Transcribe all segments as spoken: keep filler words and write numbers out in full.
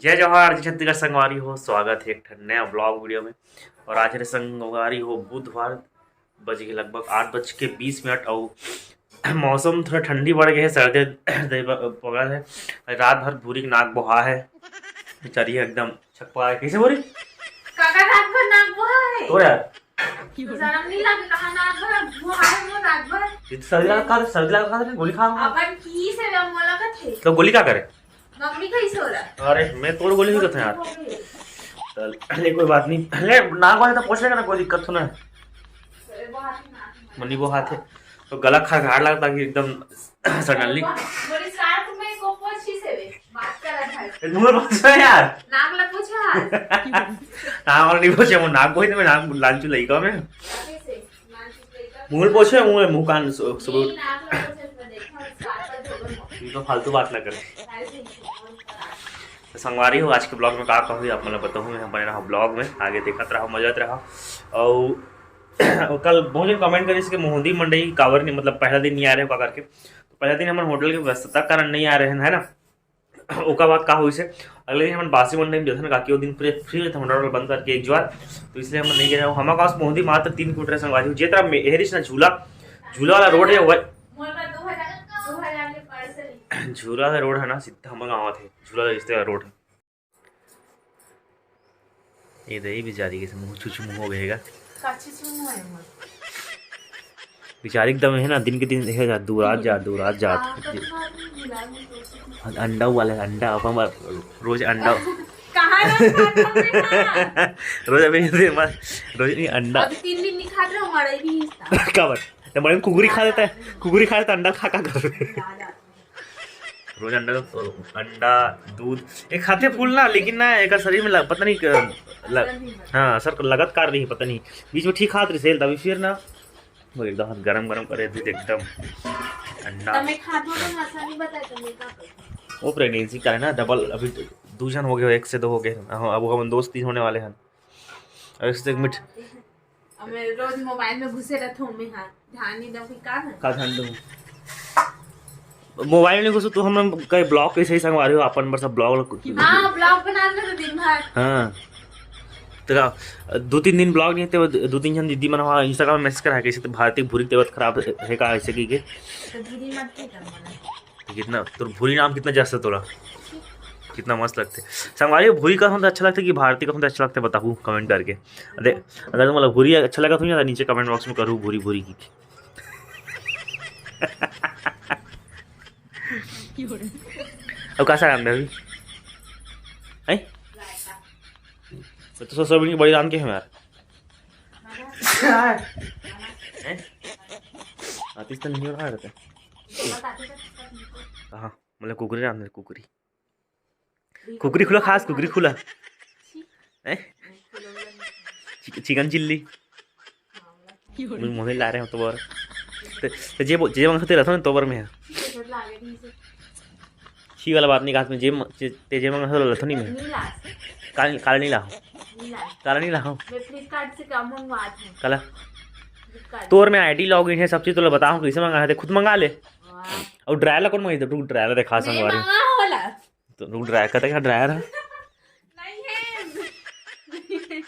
जय जोहार, जय छत्तीसगढ़ संगवारी हो, स्वागत है एक ठन नया ब्लॉग वीडियो में। और आज रे संगवारी हो बुधवार, बज के लगभग आठ बज के बीस मिनट। और मौसम थोड़ा ठंडी बढ़ गए है, सर्दी पकड़ा है। रात भर भूरी के नाक बोहा है, बेचारी एकदम छकपा है। कैसे बोली? काका रात भर नाक बोहा है। तो यार, शर्म नहीं लगता है? नाक भर बोहा है वो रात भर। ये तो सर्दी लगा, सर्दी लगा, गोली खा। अपन की से मोला कथे। तो गोली का करे? मम्मी कइसे हो रहा? अरे, मैं तोर गोली नहीं करता यार। चल, ले, कोई बात नहीं। ले, नाक वाले तो पूछ लेगा ना, कोई दिक्कत तो ना है। मनी वो हाथ है, तो गला खरखार लगता कि एकदम suddenly। बोले, "सार तुम्हें को पूछी से बे, बात कर रहा है।" ए, मुंह पूछो यार। नाक ला पूछो हाथ। नाक वाला नहीं पूछे, वो नाक कोई नहीं, नाक लालचू लइका में। कैसे? मुंह पोछे, मुंह, मुंह कान सु-, सुबह उठ। ये तो फालतू बात ना करे। तो संगवारी हो, आज के ब्लॉग में का कहूँ, आप मतलब बताऊँ, हम बने रहो ब्लॉग में, आगे देखत रहो, मजा आत रहो। और कल बहुत जन कमेंट करिस कि मोहदी मंडई काबर नहीं, मतलब पहला दिन नहीं आ रहे हो का करके। तो पहला दिन हमन होटल के व्यस्तता कारण नहीं आ रहे हैं, है ना। ओकर बाद का होइस हे, अगले दिन हमन बासी मंडई में जथन काकि वो दिन पूरे फ्री रहते, होटल बंद करके एक जुआर, तो इसलिए हमन नहीं गए रहे। हमारे पास मोहदी मात्र तीन किलोमीटर संगवारी हो, जे तरह में एहरिस ना झूला, झूला वाला रोड है, वह मोर पास दो हजार, दो हजार के पर्स है। झूला वाला रोड है ना, सीधा हमर गाँव थे, झूला वाला रिश्ते वाला रोड है। ये दे, ये बेचारी के मुंह छुछुम हो गएगा। का छुछुम है मोर? बेचारी एकदम है ना, दिन के दिन है जा, दूर आ जा, दूर आ जा। हाँ, तो तुम्हारे मिला नहीं तो। अंडा वाले, अंडा, अब हम रोज अंडा। कहाँ ना खाता हूँ मैं, हाँ। रोज अभी दिन बाद, रोज नहीं अंडा। अभी तीन दिन नहीं खा रहे हो, मड़ई भी नहीं था। का बात? तो मड़ई में कुकुरी खा देता है, कुकुरी खा देता, अंडा खा, का कर? रोज अंडा, तो अंडा, दूध, ये खाते फूल ना, लेकिन ना, एक शरीर में लग, पता नहीं क-, लग, हाँ, असर लगत कार रही, पता नहीं। बीच में ठीक खात रही सेल, तभी फिर ना, वो एकदम हाथ गरम गरम करे, दूध एकदम, अंडा। तमे खात हो तो नशा नहीं बताए, तमे का करो? वो प्रेगनेंसी का है ना, डबल, अभी दो जन हो गए, एक से दो हो गए। हाँ, अब वो हम दोस्त तीन होने वाले हैं। और इससे एक मिठ-, अब मैं रोज मोबाइल में घुसे रहता हूँ मैं, हाँ, ध्यान नहीं दूँ कि का है। का ध्यान दूँ? मोबाइल में घुसो तो हम कई ब्लॉग कैसे ही संगवारी हो, अपन बर सब ब्लॉग ल-, हाँ, ब्लॉग बना ले तो दिन भर। हाँ। तो का, दो तीन दिन ब्लॉग नहीं थे, वो दो तीन जन दीदी मन वहाँ Instagram में मैसेज करा है, कैसे तो भारती भूरी तबियत खराब है का, ऐसे की के। तो दीदी मत की कर मना। तो कितना, तोर भूरी नाम कितना जस तोला? कितना मस्त लगते। संगवारी, भूरी का हम तो अच्छा लगता है कि भारती का हम तो अच्छा लगता है, बताओ कमेंट करके। अरे, अगर तुम्हारा भूरी अच्छा लगा तो नहीं, नीचे कमेंट बॉक्स में करूँ भूरी भूरी की। अब कैसा रांधे अभी? हैं? मैं तो सोच रहा हूँ बड़ी रांध के हम यार। हैं? आतिश तो नहीं हो रहा रहता। कहाँ? मतलब कुकरी रांध, कुकरी। कुकरी खुला खास, कुकरी खुला। हैं? चिक-, चिकन चिल्ली। मुझे मोहे ला रहे हो तो बर। ते, ते जे बो-, जे मंगते रहता ना तो बर में है। छी वाला बात नहीं कहा, जे म-, जे, ते जे मंगा तो लथो नहीं मैं। नहीं ला। काल, काल नहीं ला। नहीं ला। काल नहीं ला। मैं Flipkart से कम मंगवात हूँ। काला? Flipkart। तोर में आईडी लॉगिन है, सब चीज तो बताओ, कैसे मंगा है, ते खुद मंगा ले। वाह। और ड्रायर ला कौन मंगाई? तो तू ड्रायर दिखा मैं संगवारी। मंगा होला। तो रुक, ड्रायर कहते क्या ड्रायर है? नहीं है।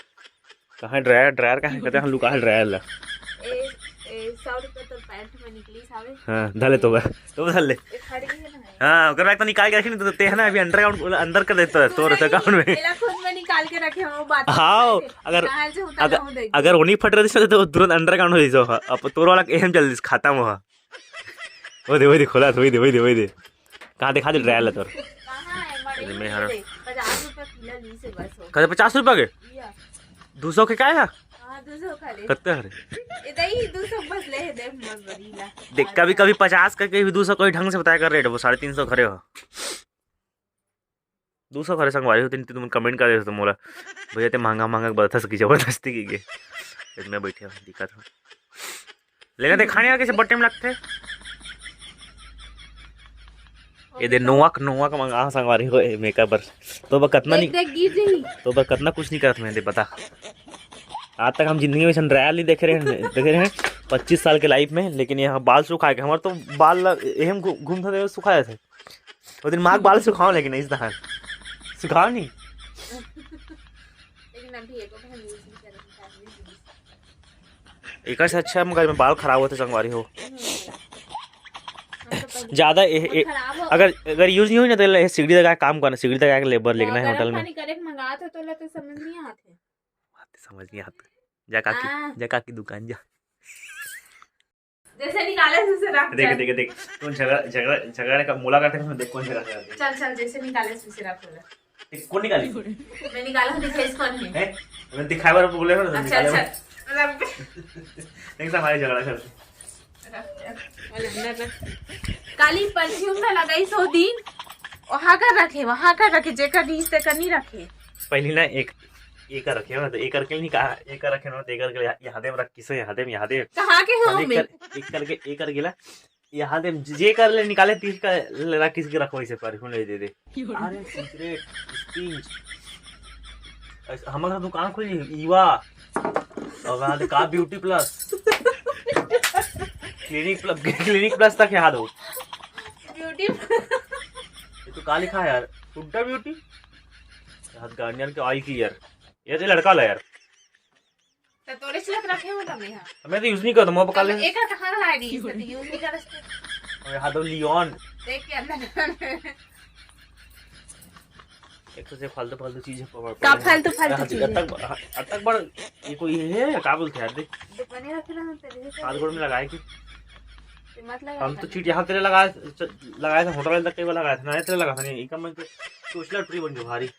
कहाँ ड्रायर? ड्रायर कहाँ है? कहते हैं लुका है ड्रायर ला। ए, ए, सौ रुपये तो पैंट में निकली सावे। हाँ, धर ले तो बस। तो धर ले। ये खड़ी है ना। हाँ, ओकर बैग तो निकाल के रखी नहीं तो ते है ना अभी अंडरग्राउंड अंदर कर देता है तोर अकाउंट में। तेरा खुद में निकाल के रखे हो बात। हाँ, अगर, कहाँ से उतारा अगर, हूँ देख। अगर वो नहीं फट रही तो, तो तुरंत अंडरग्राउंड हो जाता। अब तोर वाला एहम जल्दी से खत्म हुआ। वो दे, वो दे, खोला, वही दे, वही दे, वही दे। कहाँ दिखा दे ड्रायर ला तोर? कहाँ है? मरे अरे, मैं हर दे। पचास रुपया किलो ली से बस हो। कहते पचास रुपया के? लिया। दो सौ के क्या है? हाँ, दो सौ खा ले। कत्ते हरे? इधर ही दो सौ बस ले, देख, मत बड़ी ला। देख, कभी, कभी पचास का, कभी दो सौ, कोई ढंग से बताया कर रेट, वो साढ़े तीन सौ खरे हो। दो सौ खरे संगवारी होते नहीं, तुमन कमेंट कर देते मोला, "भैया, ते महंगा, महंगा बता सकी, जबरदस्ती की गे।" इतना बैठे हो, दिक्कत हो। लेकिन ते खाने का कैसे बट्टे में लगते? ये दे नोवा, नोवा का मंगा संगवारी हो, ए, मेकअप बर। तो बा कतना देख, नहीं, देख, गिर जाही। तो बा कतना कुछ नहीं करत मैं, दे बता। आज तक हम जिंदगी में ऐसन ड्रायर नहीं देखे रहे, देखे रहे हैं पच्चीस साल के लाइफ में, लेकिन यहाँ बाल सुखा के, हमारे तो बाल ल-, एहम घू-, घूमते हुए सुखा जाते। वो दिन माँ के बाल सुखाओ, लेकिन इस दहान दिखा नहीं। लेकिन अभी एको बार use नहीं करे, शायद use नहीं। एकर से अच्छा मगर में बाल खराब होते संगवारी हो। ज्यादा ए, ए, खराब हो। अगर अगर यूज नहीं होई ना तो ये सीढ़ी लगा के काम करना, सीढ़ी लगा के लेबर लेना है गर्म होटल में। पानी करे के मंगात हो तो ला तो समझ नहीं आते। बात समझ नहीं आते। जा काकी, हाँ। जा काकी दुकान जा। जैसे निकाले से रख देख, चल। देख, देख, कौन झगड़ा, झगड़ा, झगड़ा का मुलाकात है, देख कौन झगड़ा करते हैं। चल, चल, जैसे निकाले से रख बोला। देख, कौन निकाली? मैं निकाला हूँ, दिखाई कौन है? हैं? मैं दिखाए बार बोले हो ना, अच्छा, निकाले अच्छा। बार। मतलब देख, सब हमारे झगड़ा करते हैं। रख, रख, रख। काली परफ्यूम ना लगाई सौ दिन, वहाँ का रखे, वहाँ का रखे, जेकर रीस तेकर नहीं रखे। पहली ना एक, एक रखे हो ना, तो एक करके नहीं कहा, एक रखे ना, तो एक करके यहाँ, यहाँ दे रख, किसे यहाँ दे, यहाँ दे। कहाँ के हो हम एक में? कर, एक करके, एक करके ला, यहाँ दे, जे कर ले निकाले, तीस का ले रख, किसी के रखो इसे पर, ले दे दे। अरे सिगरेट, स्पिंज। ऐसे हमारे साथ दुकान खुली, ईवा। और वहाँ दे का beauty plus. Clinic plus, clinic plus तक यहाँ दो। ब्यूटी ये तो का लिखा है यार? हुड्डा ब्यूटी? यार गार्नियर के ऑयल क्लियर। ये तो लड़का ला यार। तो तोरे चलत रखे हो तब यहाँ। मैं तो यूज नहीं करता, मैं बका ले। एक कहाँ ला दी? इसे तो यूज नहीं करते। और यहाँ तो लियोन। देख के अंदर। एक तो से फालतू, फालतू चीज है, पर, का पर, फालतू, फालतू यहाँ चीज है? अटक, अटक बड़, ये कोई है, क्या बोलते हैं यार, देख। दुकाने रखे ना तेरे से। हाथ गोड़ में लगाए कि? मत लगा। हम तो चीट यहाँ तेरे लगाए, च-, लगाए थे, होटल तक कई बार लगाए थे, ना तेरे लगा था, नहीं, इनका मैं तो सोचला ट्री बन गया भारी।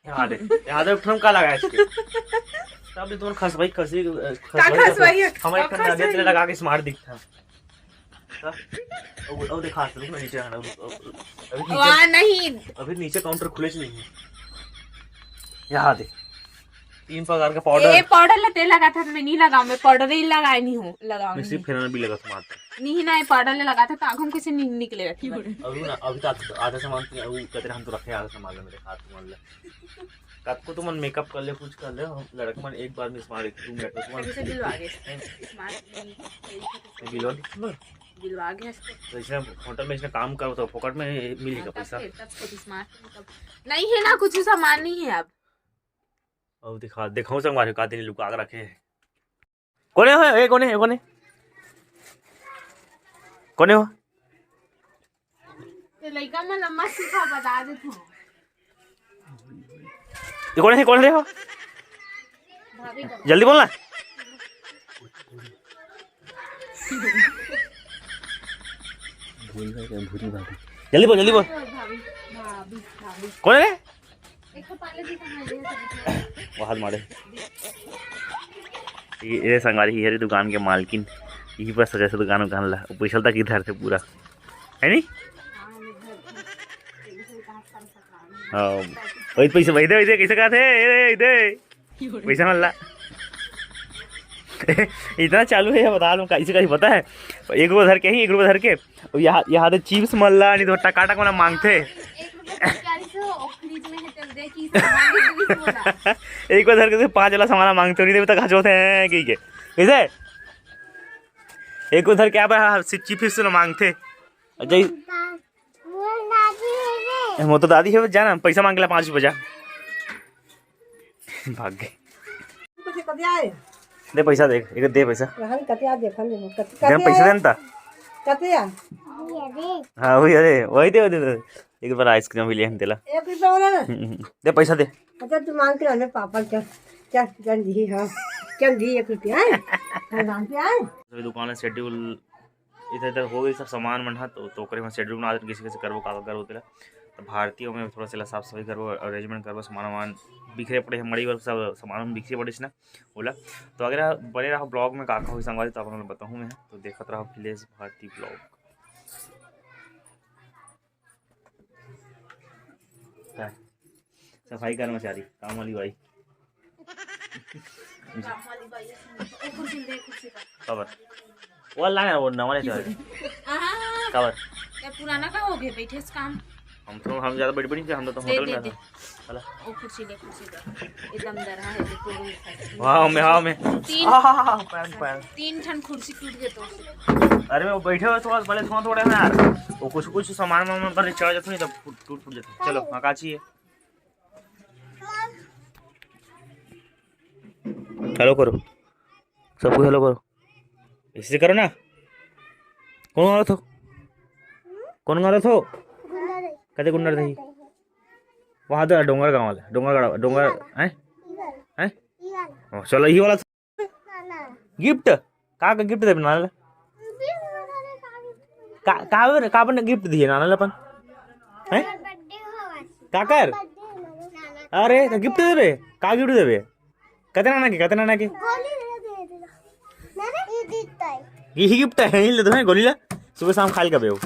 यहाँ दे, यहाँ दे, हम का लगाए इसके? तब भी तुम्हारा खसवाई, खसी, अ, का खसवाई का खसवाई तो है? हमारे का खंडा खसवाई? तेरे लगा के स्मार्ट दिखता। हाँ? अब, अब दिखा, रुक ना, नीचे आना, रुक, अब, अब, अभी नीचे, वाह, नहीं। अभी नीचे काउंटर खुले से नहीं है। यहाँ दे, तीन प्रकार का पाउडर। ए, पाउडर ला तेल लगा था, मैं नहीं लगाऊं, मैं पाउडर ही लगाए नहीं हूँ, लगाऊं मैं सिर्फ नहीं। फेयर एंड लवली लगा था मात्र। नहीं ना, ये पाउडर ला लगा था, तो आँखों में कैसे नहीं निकले रहती बात। अभी ना, अभी तो आधा, आधा सामान तो, वो कहते रहे, हम तो रखे आधा सामान ला, मेरे हाथ मान ला। कतको तुमन मेकअप कर ले, कुछ कर ले, हम लड़का मन एक बार में स्मार्ट, एक दो मिनट में तुमन कैसे बिलवा गए? हैं? स्मार्ट नहीं, यही तो बिलवा के तुमन? बिलवा गए इसको। तो इसने होटल में इसने काम करो तो फोकट में मिलेगा हाँ, तब पैसा। फिर, तब फिर स्मार्ट नहीं, तब नहीं है ना, कुछ सामान नहीं है अब। अब दिखा, दिखाऊं संगवारी का दिन लुका के रखे है। कोने हो? ए, कोने, ए, कोने? कोने हो? ते लइका मन लम्बा सीखा बता देत हूँ। ये कोने है, कोने हो? भाभी का। जल्दी बोलना। भूल गए क्या? भूरी भाभी। जल्दी बोल, जल्दी बोल। भाभी, भाभी, भाभी। कोने रे? एक तो पहले भी कहा है, वो हाथ मारे। ये, ये संगवारी, ये हरी दुकान के मालकिन, यही पर सजा से दुकान, दुकान ला, पैसा तक इधर से पूरा, है नी? हाँ, वही पैसे, वही दे, वही दे, कैसे कहा थे? ए, ए, ए, दे। पैसा मल्ला। इतना चालू है, ये बता दूं, कैसे, कैसे पता है? एक रुपया धर के ही, एक रुपया धर के, और यहाँ, यहाँ दे चिप्स मल्ला, नहीं तो टकाटक वाला मांगते। एक रुपया की प्यारी से हो, और फ्रिज में है, चल दे कि सामान दे, दे, दे, बोला। एक रुपया धर के पाँच वाला सामान मांगते, नहीं देवे तक हंसोते हैं, कही के। कैसे? एक रुपया धर के आप, हाँ, चिप्स से मांगते। और जय वो दादी है रे। वो तो दादी है, जा ना, पैसा मांग के ला पाँच रुपया, जा। भाग गए। पैसे कते आए? दे पैसा, देख, एक दे पैसा। रहन कते आ, देखन दे, कते, दे कते पैसा आए? दे ना ता। कते आ? ये दे। हाँ, वही, अरे, वही दे, वही दे, वही दे। एक बार आइसक्रीम भी ले हम तेला। एक रुपया वाला ना? हम्म, हम्म। दे पैसा दे। अच्छा, तू मांग के लाने पापा क्या, क्या, क्या दी, हाँ। क्या दी एक रुपया, हैं? हाँ, मांग के आए? सभी दुकान है, शेड्यूल इधर इधर हो गई सब सामान मन ह, तो, तो ओकरे में शेड्यूल बना देन, कैसे कैसे करबो, का का करबो तेला। तो भारतीयों में थोड़ा सा साफ सफाई करबो, अरेंजमेंट करबो, सामान वामान बिखरे पड़े हैं, मड़ी बर सब सामान बिखरे पड़े ना, ओला। तो अगर बने रहो ब्लॉग में, का का होई संगवारी, तो आप लोग बताहूँ मैं, तो देखत रहो अखिलेश भारती ब्लॉग। सफाई कर्मचारी, काम वाली बाई। काम वाली बाई है, ओ कुर्सी दे, कुर्सी का। कवर। वो ला ना, वो नवा नहीं था। हाँ। कवर। ये पुराना का हो गया, बैठे से काम। हम तो, हम ज्यादा बड़ी बड़ी, हम तो, तो दे, होटल दे, में दे। था। चला। वो कुर्सी ले, कुर्सी दे। एकदम दरहा है, देखो, रूम है। वाह, मैं, हाँ, मैं। तीन, आह, पैर, पैर। तीन ठन कुर्सी टूट गए तो। अरे, वो बैठे हुए थोड़ा, पहले थोड़ा, थोड़ा ना यार, वो कुछ, कुछ सामान वामान पर चढ़ जाते नहीं, तब फूट, टूट, फूट जाते। चलो, हाँ, का चाहिए? हेलो करो, सबको हेलो करो, इसे करो ना। कौन गाँव रहो? कौन गाँव रहो? कते गुंडर रही? वहाँ तो डोंगर गाँव वाला, डोंगर गाँव, डोंगर, हैं? हैं? ओ, चलो, यही वाला। गिफ्ट? का, का गिफ्ट देबे नाना ला? का, का बे, का बने गिफ्ट दिए नाना ला अपन? हैं? का कर? अरे, तो गिफ्ट देबे? का गिफ्ट देबे? कते नाना के, कते नाना के? यही गिफ्ट है, यही ले दो, हैं, गोली ला। सुबह शाम खाइल कबे हो?